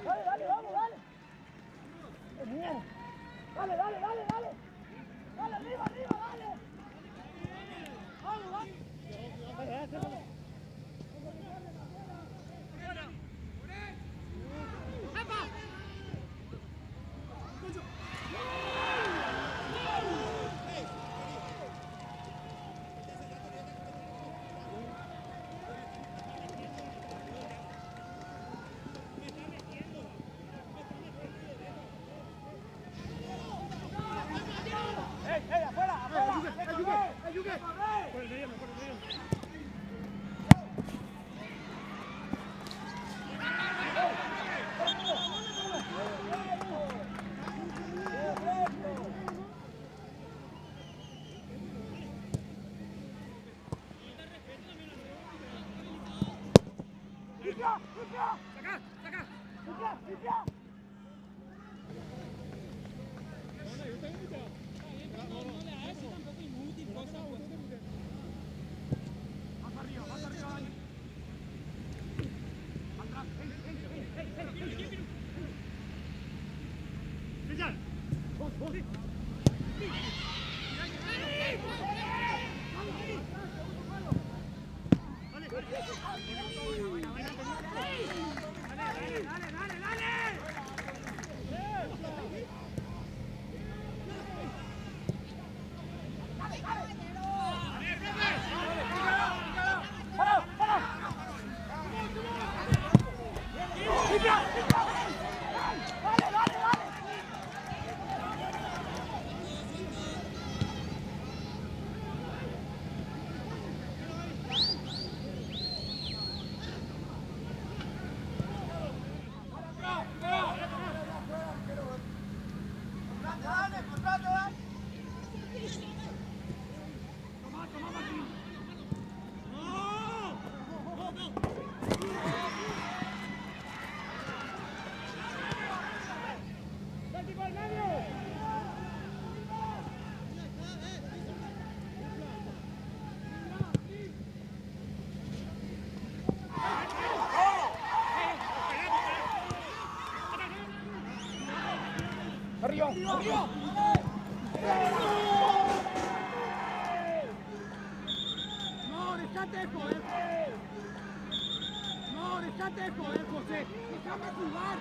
Dale, dale, vamos, dale. Dale, dale, dale, dale. Dale, arriba, arriba, dale. Vamos, dale. ¡Ey, ey, afuera, afuera! ¡Ayude, ayude! ¡Limpia, limpia! ¡Saca, saca! ¡Limpia, limpia! Más arriba, Dani. Atrás, ey, ey, ey, ey, ey, ey. César. Vos, vos. Dale, dale, dale, dale. ¡Para, para! ¡Limpia, limpia! ¡Dale, dale, dale! Toma, toma, Martín. ¡Santi al medio! ¡Arriba, arriba! No, dejate de joder. No, dejate de joder, José. Déjame jugar.